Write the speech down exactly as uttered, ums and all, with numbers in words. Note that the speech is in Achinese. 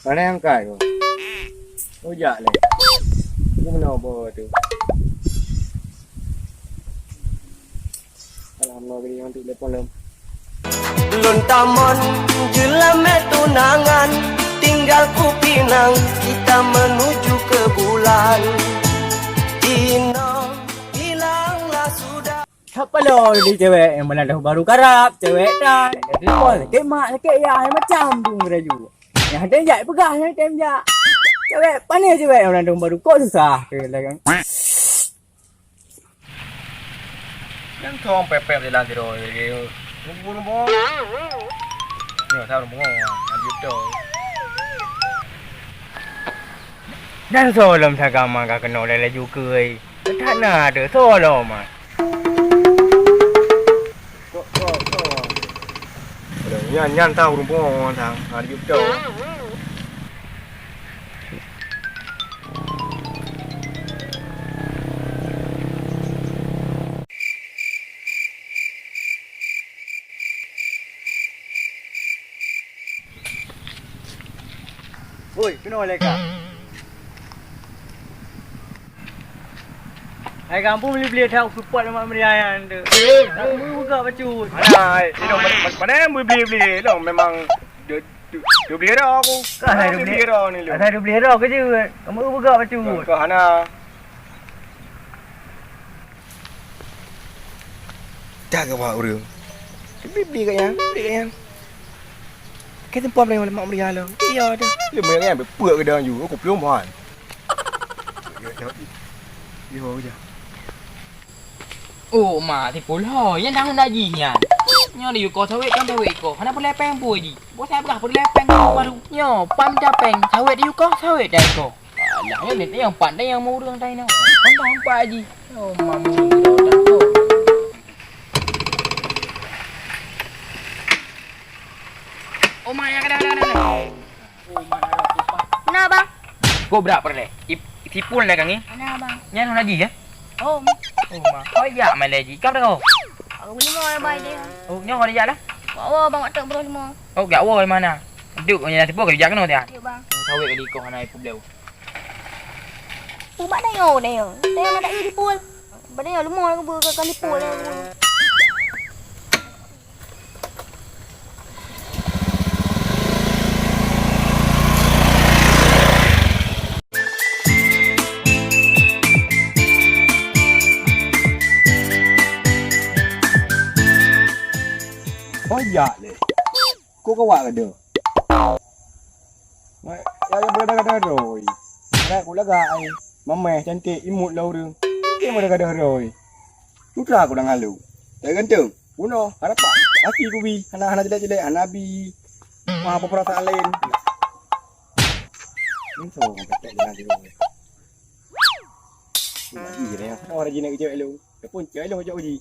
Mana nyang kai ko? Oh, jak lé. Ni meunoe boh tu. Alah, meunoe gini, hantu telepon lom. Lôn tamong jeulamé tunangan, tinggal kupinang, kita menuju ke bulan. Inoe hilanglah sudah. Siapa lo di cewek yang mana dah baru karap, cewek tan. Telepon sakit mak, sakit ya, macam tu ngeraju. Yang ada jak peugah, yang tem jak. Cewek, pane cewek yang mana dah baru kok susah. Ke lagan. Nyang thong pepek di dalam tidur. Buru-buru. Nyoe, sabar, buru. Lanjut tu. Dan soe lom sagama ka keunoe lé laju keue. That na teu soe lom, ah. Kok, kok, kok. Nyan, nyan tau rumoh tang. Ha, lanjut tu. Woi, keunoe lé ka. Hai kampung beli-beli that support lemak meriah nyan tu. Kamu buka bacut. Hana, eh, ilong mana, mana, mana beli-beli, ilong memang Dua, dua, dua belas ira aku. Kah saya dua belas ira ni lu. Saya dua belas ira ke je. Kamu peugah bacut. Kau hana. Dah ke buat urang. Beli, beli kat yang, beli kat yang. Kita tempat beli mak meriah lo. Iya dah. Dia meriah yang berpuak ke dah you. Aku belum buat. Yo je. Oh, ma, tipul ho, nyan tangan dah jih nyan. Nyoe di yuko sawét kan sawét iko. Hana peulepeng pun jih. Bos saya peugah peulepeng baru. Nyoe, pan capeng, sawét di yuko, sawét dah iko. Alah, nyoe ni yang pan dah yang murung dah ino. Hana empat jih. Oh, ma, murung dah tu. Oh, ma, ya, kada, kada, kada. Nah, Bang. Kok brat peureulèe? Ip-, sipul na kang, eh? Nah, Bang. Nyan hana jih, ya? Oh. Oh, ma. Kau jak malèe jih. Kau dah kau? Aku beli mau, Bang, dia. Oh, nyoe kau dah jak dah? Wah, wah, Bang, tak boleh mau. Oh, jak wah di mana? Duk, nyan sipul kau jak kena dia. Ya, Bang. Kau wek kali kau hana ipu beliau. Ubat dah yo, dah yo. Dah yo nak tak sipul. Pada yo lemah aku buka kali pul. Oh, jak lé. Kok kawak ka deuh? Mak, ya, ya, boleh dah, dah, dah, oi. Anak ku lagak, ai. Mameh, cantik, imut lah ureueng. Dia boleh dah, dah, oi. Putra aku dah ngalu. Tak ganteng. Bunoh, hana pak. Laki ku bi. Hana, hana jelek-jelek, hana bi. Wah, apa perasaan lain? Ini semua orang petek jalan di rumah. Ini lagi je dah. Orang jinak kejap elok. Dia pun cek elok kejap uji.